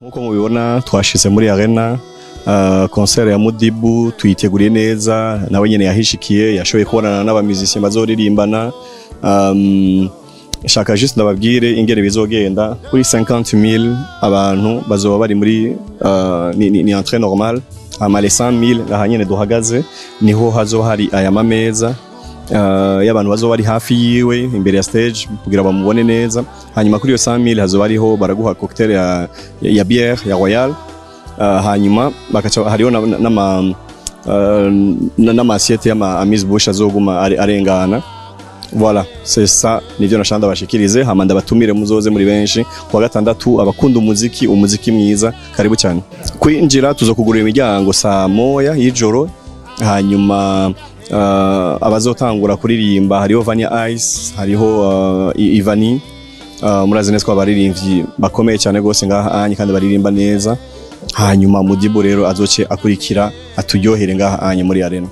Nkuko mubibona, twashize muri arena. Concert ya Mudibu tuyiteguriye neza, nawe nyene yahishikiye, yashoboye kubonana n'aba musiciens bazoririmbana. Shaka juste ndababwire ingene bizogenda. Kuri 50 000 abantu bazoba bari muri ni entrée normale. Hama les 100 000, aha nyene duhagaze niho hazoba hari aya mameza y'abantu bazoba bari hafi yiwe imbere ya stage kugira bamubone neza. Hanyuma kuri iyo 100 000 hazoba hariho baraguha cocktail ya bière ya Royal. Hanyuma bakaca hariho n'ama assiette y'ama amuse bouche azoguma arengana. Voilà, c'est ça, nivyo nashaka ndabashikirize. Hama ndabatumire muzoze muri benshi kuwa gatandatu. Abakunda umuziki, umuziki mwiza, karibu cyane. Kwinjira, tuzokugurura imiryango saa 1 y'ijoro. Hanyuma abazotangura kuririmba hariho Vania Ice, hariho Ivani. Murazi neza ko abaririmbyi bakomeye cyane gose ngaha anye kandi baririmba neza. Hanyuma Mudibu rero azoce akurikira, aturyohere ngaha anye muri arena.